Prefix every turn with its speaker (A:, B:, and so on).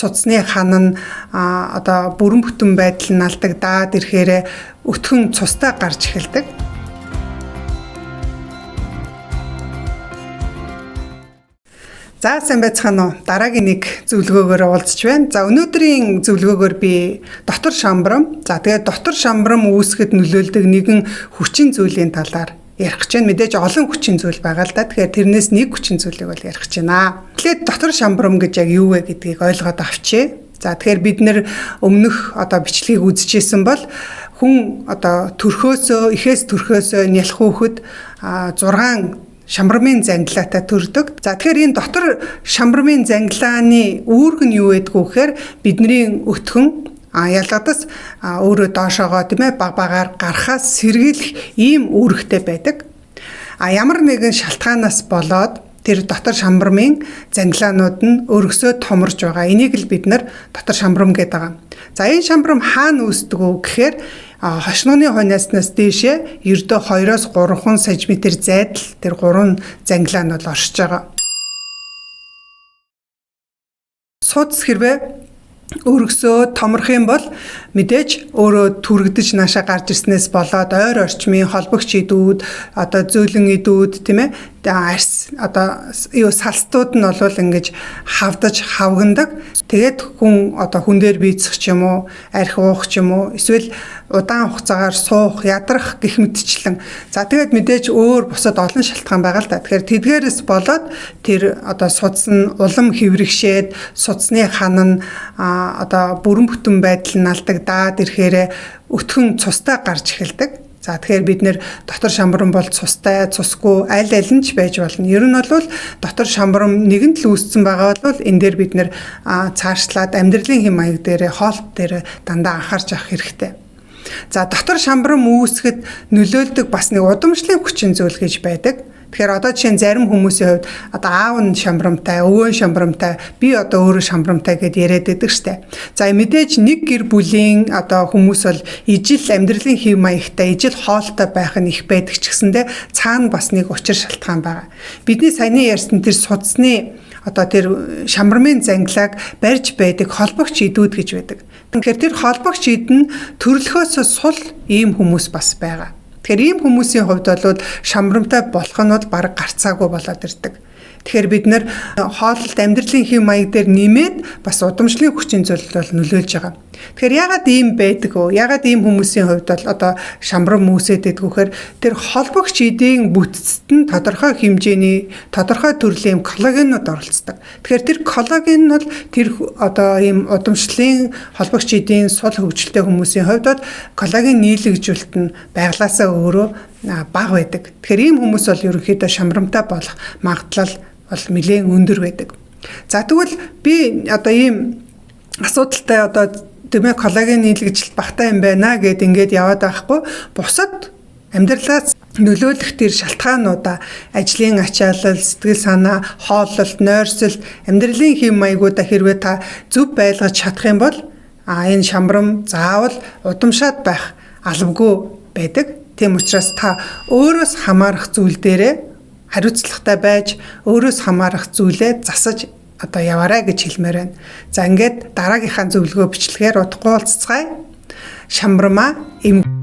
A: Судасны хан нь одоо бүрэн бүтэн байдал нь алдагдаад ирэхээр өтгөн цустай гарч эхэлдэг. За сайн байцгаана уу? Дараагийн нэг зөвлөгөөгөөр уулзч байна. За өнөөдрийн зөвлөгөөгөөр би дотор шамбрам. За тэгээд дотор шамбрам үүсгэхэд нөлөөлдөг нэгэн хүчин зүйлийн талаар ярих гэж байна. Мэдээж олон хүчин зүйл байгаа л да. Тэгэхээр тэрнээс нэг хүчин зүйлийг бол ярих гэж байна. Тэгэхээр дотор шамбрам гэж яг юу вэ гэдгийг ойлгоод авчээ. За тэгэхээр бид нэр өмнөх одоо бичлэгийг үзчихсэн бол хүн одоо төрхөөсөө эхээс төрхөөсөө нялх хүүхэд 6 шамбармын зангилаатай төрдөг. За тэгэхээр энэ дотор шамбармын зангилааны үүрэг нь юу гэдэг вэ гэхээр бидний өтгөн ялгадас өөрөө доошоогоо тийм ээ баг багаар гарахаас сэргийлэх ийм үүрэгтэй байдаг. Ямар нэгэн шалтгаанаас болоод тэр дотор шамбармын зангилаанууд нь өргөсөө томорж байгаа. Энийг л бид нар дотор шамбарм гэдэг байгаа. За энэ шамбарм хаана үүсдэг вэ гэхээр хошнооны хойнооснаас дээшээ ердөө 2-3 см зайд л тэр 3 зангилаа нь бол оршиж байгаа. Судас хэрвээ өргөсөө томрох юм бол мэдээж өөрөө түрэгдэж наашаа гарч ирснээс болоод ойр орчмын холбогч идүүд, одоо зөөлөн идүүд тийм ээ арс одоо юу салстууд нь бол ингэж хавдаж хавгандаг. Тэгээд хүн одоо хүн дээр бийцэх ч юм уу, архи уух ч юм уу, эсвэл удаан хугацаагаар суух, ядрах гэх мэтчлэн. За тэгээд мэдээж өөр бусад олон шалтгаан байгаа л да. Тэгэхээр тэдгээрээс болоод тэр одоо судас нь улам хэврэгшээд судасны хан нь одоо бүрэн бүтэн байдал нь алдагдаад ирэхээр өтгөн цустай гарч эхэлдэг. За тэгэхээр бид нэр дотор шамбарм бол цустай, цусгүй аль аль нь ч байж болно. Ер нь бол дотор шамбарм нэгэнт л үүссэн байгаа бол энэ дээр бид нэр цаашлаад амьдралын хэм маяг дээр, хоолт дээр дандаа анхаарч авах хэрэгтэй. За дотор шамбарм үүсгэхэд нөлөөлдөг бас нэг удамшлын хүчин зүйл гэж байдаг. Тэгэхээр одоо жишээ нь зарим хүмүүсийн хувьд одоо аав нь шамбрамтай, өвөө нь шамбрамтай, би одоо өөрөө шамбрамтай гэд яриад байдаг штэ. За мэдээж нэг гэр бүлийн одоо хүмүүс бол ижил амьдралын хэв маягтай, ижил хоолтой байх нь их байдаг ч гэсэндээ цаана бас нэг учир шалтгаан байгаа. Бидний саяны ярьсан тэр судасны одоо тэр шамбармын зангилааг барьж байдаг холбогч идүүд гэж байдаг. Тэгэхээр тэр холбогч идэн нь төрөлхөөсөө сул ийм хүмүүс бас байгаа. Тэгэхээр ийм хүмүүсийн хувьд бол шамбрамтай болох нь бол бараг гарцаагүй болоод ирдэг. Тэгэхээр бид нэр хооллолт амьдралын хэв маяг дээр нэмээд бас удамшлын хүчин зүйлд бол нөлөөлж байгаа. Тэгэхээр яагаад ийм байдаг вэ? Яагаад ийм хүмүүсийн хувьд бол одоо шамбрам үүсээд байдаг вэхээр тэр холбогч эдийн бүтцэд нь тодорхой хэмжээний тодорхой төрлийн коллагенууд оролцдог. Тэгэхээр тэр коллаген нь бол тэр одоо ийм удамшлын холбогч эдийн сул хөгжилтэй хүмүүсийн хувьд бол коллаген нийлэгжүүлэлт нь байглаасаа өөрөө бага байдаг. Тэгэхээр ийм хүмүүс бол ерөнхийдөө шамбрамтай болох магадлал бол нэлээн өндөр байдаг. За тэгвэл би одоо ийм асуудалтай одоо тийм ээ коллаген нийлэгжилт багтаа юм байна гэд ингээд яваад байхгүй бусад амьдралаас нөлөөлөх тэр шалтгаануудаа ажлын ачаалал, сэтгэл санаа, хооллолт, нойрсол, амьдралын хэв маягуудаа хэрвээ та зөв байлгаж чадах юм бол энэ шамбрам заавал удамшаад байх албагүй байдаг. Тийм учраас та өөрөөс хамаарах зүйл дээрээ хариуцлагатай байж өөрөөс хамаарах зүйлээ засаж одоо яваарай гэж хэлмээр байна. За ингээд дараагийнхаа зөвлөгөө бичлэгээр удахгүй уулзцгаая. Шамбармаа эм